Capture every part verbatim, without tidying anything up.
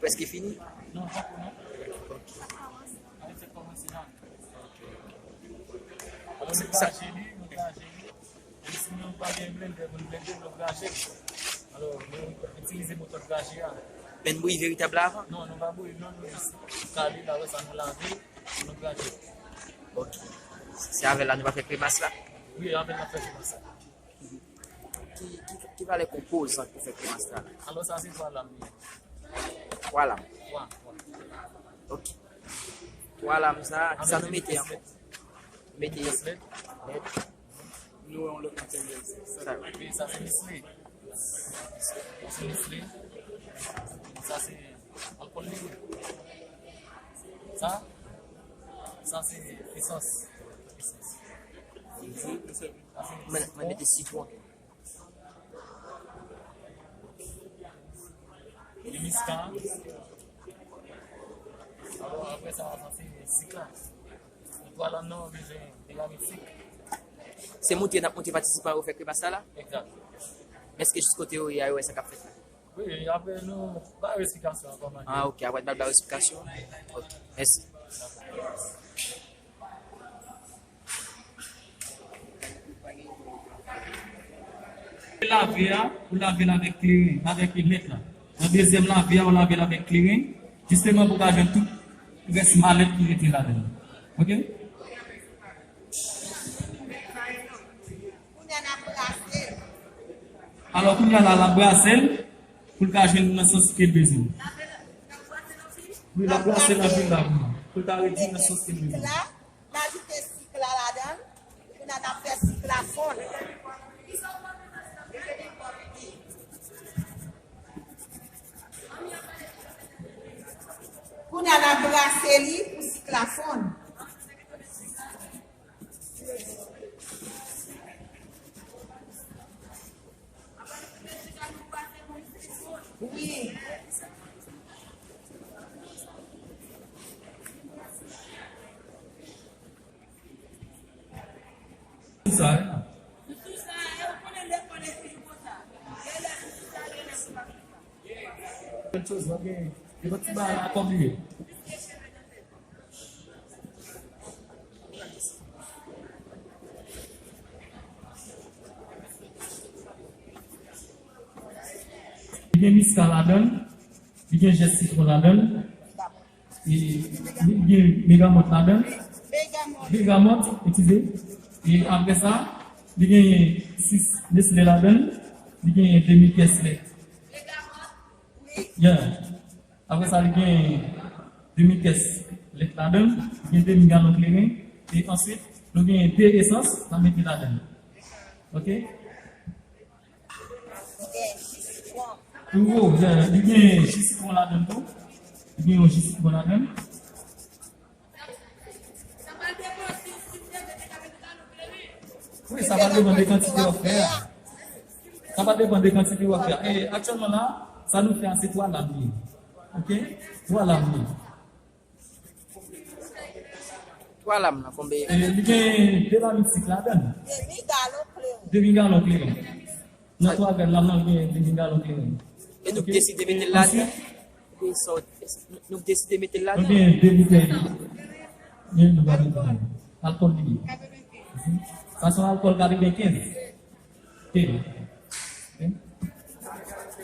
Prèske fini? Non, poko non. Ok. Sa, sa, nou graje li, nou graje li. E si nou pa gen blendè pou n blende, nou graje. Alò, nou itilize metòd graje a. Men n bouyi veritab la avan? Non, nou pa bouyi, non, nou jis kale l, apre sa nou lave, nou graje. Ok. Se avè l la nou va fè kremas la? Wi, avè l n ap fè kremas la. Ki, ki, ki valè konpozan pou fè kremas la? Alò, sa se twa lam li ye. Twa lam? Twa, twa. Ok. Twa lam sa, ki sa nou mete ankò? Mete lèt. Nou wè yon lòt materyèl. Sa, wi, sa se Nestlé. Sa se Nestlé. Sa se alkòl li ye. Sa, sa se esans. Esans. Sa se mwen, mwen mete sitwon. Li miska. Alò, apre sa, sa se sik la. Pou twa lam nan, ou bezwen de lamèt sik. Se montre n ap montre patisipan yo fè kremas sa la? Egzat. Men èske jis kote yo ye a, yo wè sa k ap fèt la? Wi, apre nou ba yo esplikasyon an kòman. Ah, ok, apre n ba yo esplikasyon. Ok, mèsi. Lave a, ou lave l avèk kleren, avèk lèt la. Nan dezyèm lave a, ou lave l avèk kleren, jisteman pou w ka jwenn tout rès malèt ki rete ladan l. Ok? Kounye a n ap brase l. Alò, kounye a la, l ap brase l pou l ka jwenn nan sans ke l bezwen. Wi, l ap brase l anpil la, pou l ka redwi nan sans ke l bezwen. N ajoute sik la ladan l. Kounye a n ap fè sik la fonn. Kounye a n ap brase li pou sik la fonn. Wi. Sa, hein? Kèk choz, gen, gen yon ti bagay la kòm li ye. Li gen miska ladan l, li gen jès sitwon ladan l, e li gen begamòt ladan l. Begamòt, eskize. E apre sa, li gen sis Nestlé ladan l, li gen demi pyès lèt. Yeah. Apre sa, li gen demi pyès lèt ladan l, li gen demi galon kleren, e answit, nou gen de esans, n ap mete ladan l. Ok? Li gen ji sitwon. Li gen ji sitwon ladan l tou. Li gen yon ji sitwon ladan l. Wi, sa va depann de kantite w ap fè a. Sa va depann de kantite w ap fè a. E aktyèlman la, sa nou fè a se twa lam li ye. Ok? Twa lam li ye. Twa lam nan, konbyen? E, li gen de lamèt sik ladan l. Demi galon kleren. Demi galon kleren. Nan twa gad lam nan, li gen demi galon kleren. E nou deside mete l ladan? Oubyen sa w, nou, nou deside mete l ladan? Nou gen de boutèy. Men nou pa mete ladan. Alkòl li ye. Sa se yon alkòl katrevenkenz.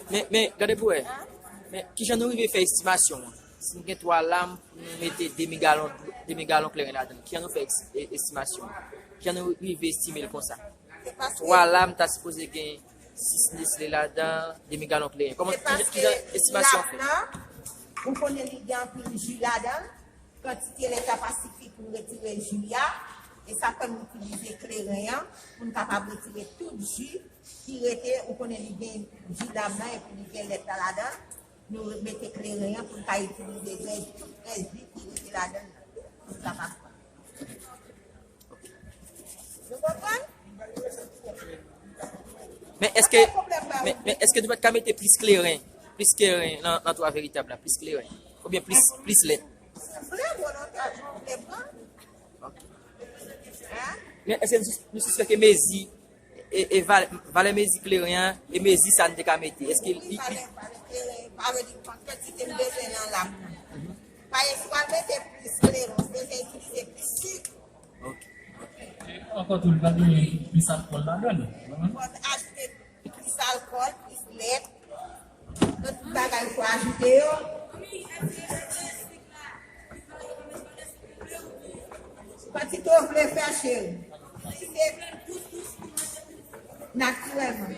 Men, men, gade pou wè. Men, kijan nou rive fè estimasyon an? Si nou gen twa lam, nou mete demi galon, demi galon kleren ladan l. Kijan nou fè es-, e-, estimasyon an? Kijan nou rive estime l konsa? Twa lam ta sipoze gen sis Nestlé ladan, demi galon kleren. Kòman, kijan, kijan estimasyon an fèt? Ou konnen li gen anpil ji ladan l. Kantite lèt la pa sifi pou n retire ji a, e sa fè n itilize kleren an pou n kapab retire tout ji ki rete. Ou konnen li gen ji lam nan epi li gen lèt la ladan l. Nou mete kleren an pou n ka itilize rès, tout rès ji ki rete ladan l pou n kapab pran. Nou konprann? Men èske, men, men èske nou pa t ka mete plis kleren, plis kleren nan, nan twa veritab la, plis kleren, oubyen plis, plis lèt? Si w vle, volontèman, w vle pran. Ok. Hein? Men èske nou sis-, nou sispèk ke mezi, E, e valè, valè mezi kleren an, e mezi sa n te ka mete? Èske li, li, valè, valè kleren, pa vle di kantite m bezwen nan lam nan. Pa egzanp, mete plis kleren, m bezwen itilize plis sik. Ok. E ankò tou, li va gen plis alkòl ladan l. Fò ajoute plis alkòl, plis lèt. Lòt bagay pou ajoute yo. Kantite w vle fè, cheri. Si se natirèlman.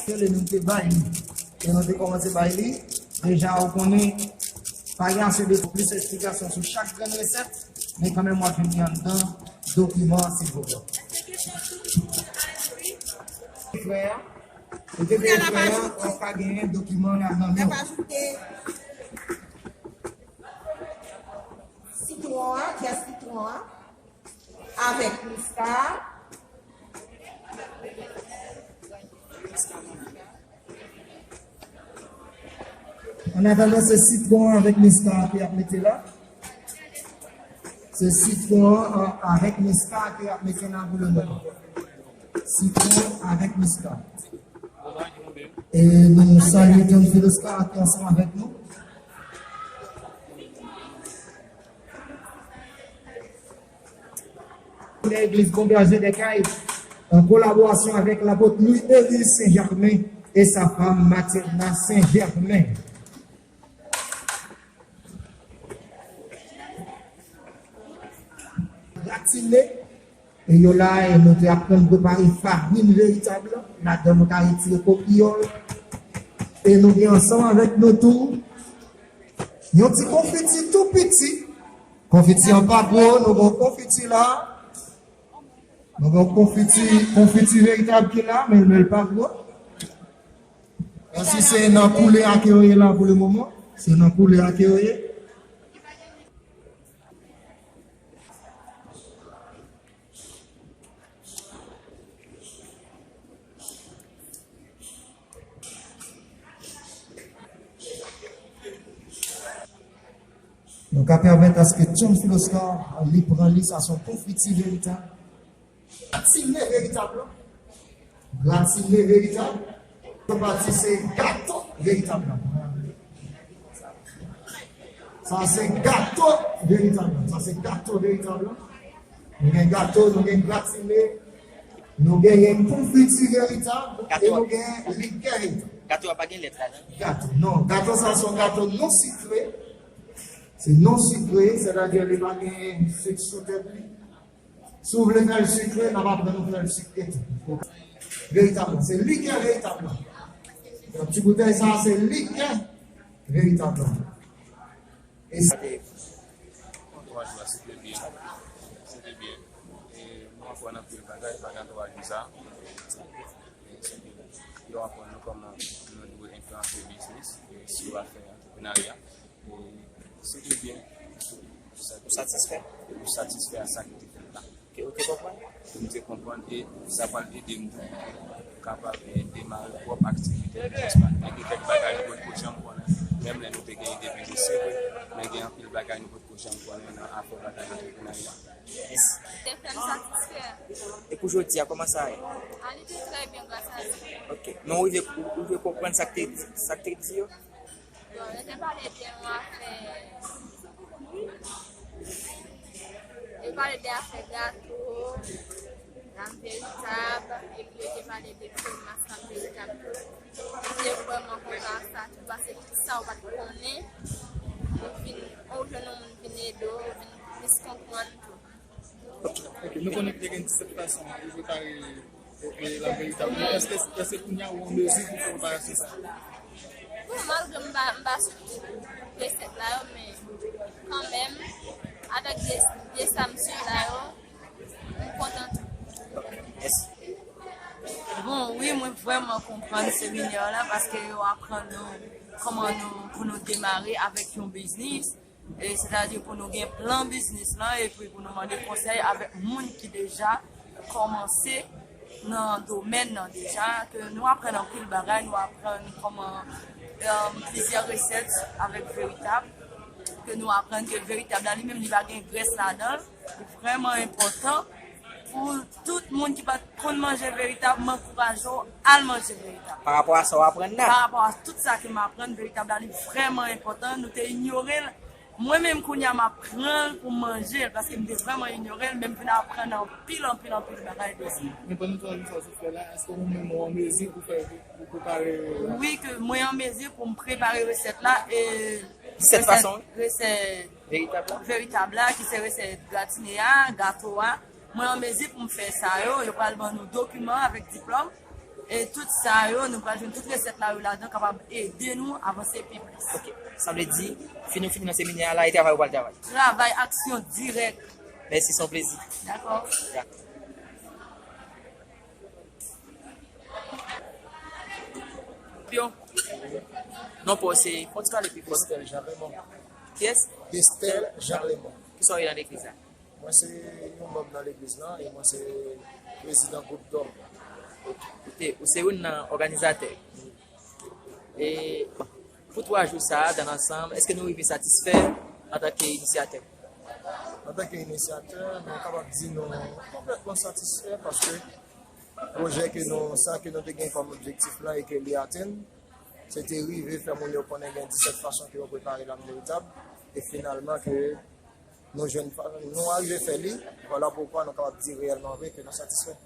Tele nou te bay li. E nou te kòmanse bay li. Deja, ou konnen, pa gen ase de plis eksplikasyon sou chak grenn resèt, men kanmenm w ap jwenn li anndan dokiman an, silvouplè. Frè a, ou te fè frè a, w ap ka genyen dokiman an nan men w. Sitwon an, zès sitwon an. Avèk miska. An atandan, se sitwon an avèk miska ke y ap mete la. Se sitwon an avèk miska ke y ap mete nan boulon nan. Sitwon avèk miska. E nou salye John Philoscar ki ansanm avèk nou. Legliz Bon Berger des Cayes, an kolaborasyon avèk lapot Louis Elise Saint-Germain e sa fanm Matilda Saint-Germain. Gratine, e yo la, e nou te aprann prepare farin veritab la. Ladan nou ka retire kopiyòl. E nou gen ansanm avèk nou tou yon ti konfiti tou piti. Konfiti an pa gwo, nou gen yon konfiti la. Nou gen yon konfiti, konfiti veritab ki la, men, men l pa gwo. Èske se nan koulè a ke yo ye la pou le moman? Se nan koulè a ke yo ye. Nou ka pèmèt aske John Philoscar li pran li, sa se yon konfiti veritab. Gratine veritab la. Gratine veritab. Lòt pati se gato veritab la. Sa se gato veritab la. Sa se gato veritab la. Nou gen gato, nou gen gratine, nou genyen konfiti veritab, e nou genyen likè veritab. Gato a pa gen lèt ladan? Gato, non. Gato sa se yon gato non sikre. Se non sikre, sètadi li pa gen sik sou tèt li. Si w vle fè l sikre, n ap aprann ou fè l sikre tou. Veritab la, se likè veritab la. Donk, ti boutèy sa a, se likè veritab la. E sa te. Twa jou a, se te byen. Se te byen. E nou aprann anpil bagay pandan twa jou sa. E se te byen. Yo aprann nou kòman nou dwe enplante biznis, e si w ap fè antreprenarya. E se te byen. Ou satisfè? Ou satisfè a sa ki te fèt la. Ke ou te konprann? Ke m te konprann, e sa pral ede m tou pou kapab, e, demare pwòp aktivite biznis mwen. Men gen kèk bagay nou potko janm konnen. Menm lè nou te gen ide biznis, se vre, men gen anpil bagay nou potko janm konnen nan afè bagay antreprenarya. Yes. Te fè m satisfè. E pou jodi a, kòman sa ye? A, li te trè byen, gras a Dye. Ok. Men ou rive, ou, ou rive konprann sa k te, sa k te di yo? Bon, yo te pale de yon afè, yo pale de afè gato, lam veritab, epi yo te pale de fè mas lam veritab tou. Mwen te vrèman kontan ak sa tou, paske tout sa ou pa t konnen, ou vin, ou jwenn yon moun vin ede w, ou vin plis konprann tou. Ok, nou konnen ke te gen disèt fason pou prepare, e, e, lam veritab. Èske, èske kounye a ou an mezi pou fè preparasyon sa? Bon, malgre m pa, m pa sou tout resèt la yo, men kanmenm, avèk de, de sa m swiv la yo, m kontan tou. Mèsi. Bon, wi, mwen vrèman konprann seminè la paske yo aprann nou kòman nou, pou nou demare avèk yon biznis. E sètadi pou nou gen plan biznis lan, epi pou nou mande konsèy avèk moun ki deja kòmanse nan domèn nan deja, ke nou aprann anpil bagay, nou aprann kòman, e, plizyè resèt avèk veritab. Ke nou aprann ke veritab la, li menm, li pa gen grès ladan l. Li vrèman enpòtan pou tout moun ki pa t konn manje veritab, m ankouraje w al manje veritab. Pa rapò a sa w aprann la. Pa rapò a tout sa ke m aprann, veritab la, li vrèman enpòtan. Nou te inyore l. Mwen menm, kounye a, m ap pran l pou m manje l, paske m te vrèman inyore l, men m vin aprann anpil, anpil, anpil bagay de sa. Men pandan travay sa w sot fè la, èske ou menm ou an mezi pou fè, pou prepare? Wi, ke mwen an mezi pou m prepare resèt la, e disèt resèt, fason resèt veritab la, veritab la, ki se resèt gratine a, gato a. Mwen an mezi pou m fè sa yo. Yo pral ban nou dokiman avèk diplòm. E tout sa yo, nou pral jwenn tout resèt la yo ladan, kapab ede nou avanse pi plis. Ok. Sa vle di, fin nou fini nan seminè a la, e travay ou pral travay? Travay, aksyon dirèk. Mèsi, se yon plezi. Dakò. Dakò. Pyon. Non, pa w se, fò w ti pale pi fò. Estel Jean Raymond. Kiyès? Estel Jean Raymond. Kisa w ye nan legliz la? Mwen se yon manm nan legliz lan e mwen se prezidan gwoup dòm. Ou te, ou se youn nan òganizatè. E pou twa jou sa a, dan lansanm, èske nou rive satisfè antanke inisyatè? Antanke inisyatè, nou kapab di nou konplètman satisfè paske pwojè ke nou, sa ke nou te gen kòm objektif la e ke li atenn, se te rive fè moun yo konnen gen disèt fason ke yo prepare lam veritab. E finalman ke nou jwenn, nou arive fè li, vwala poukwa nou kapab di reyèlman vre ke nou satisfè.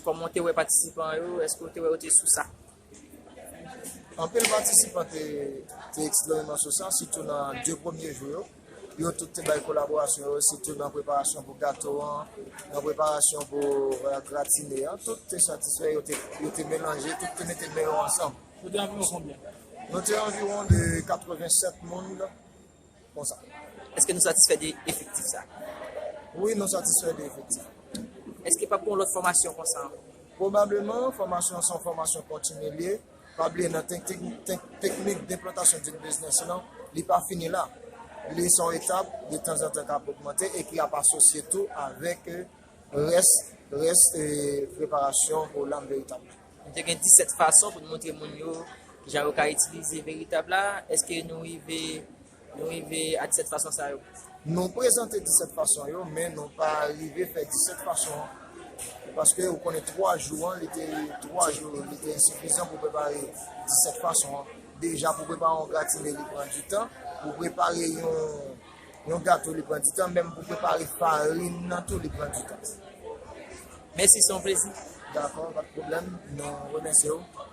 Kòman w te wè patisipan yo? Èske w te wè yo te sou sa? Anpil patisipan te, te ekstrèmeman sou sa, sitou nan de premye jou yo. Yo tout te bay kolaborasyon yo, sitou nan preparasyon pou gato an, nan preparasyon pou, euh, gratine an. Tout te satisfè, yo te, yo te melanje, tout te mete men yo ansanm. Yo te anviwon konbyen? Nou te anviwon de katrevennsèt moun. Konsa. Èske nou satisfè de efektif sa? Wi, nou satisfè de efektif. Èske p ap gen yon lòt fòmasyon konsa ankò? Pwobableman, fòmasyon an se yon fòmasyon kontinye li ye. Pa bliye nan tek-, tek-, tek-, teknik deplantasyon d'une business lan, li pa fini la. Li se yon etap, de tanzantan k ap ogmante e ki ap asosye tou avèk, euh, rès, rès, euh, preparasyon pou lam veritab la. Nou te gen disèt fason pou n montre moun yo kijan yo ka itilize veritab la. Èske nou rive, nou rive a disèt fason sa yo? Nou prezante disèt fason yo, men nou pa rive fè disèt fason an. Paske ou konnen twa jou an, li te, twa jou, li te ensifizan pou prepare disèt fason an. Deja, pou prepare yon gratine, li pran di tan. Pou prepare yon, yon gato, li pran di tan. Menm pou prepare farin nan tou, li pran di tan. Mèsi, se yon plezi. Dakò, pa de pwoblèm. Nou remèsye w.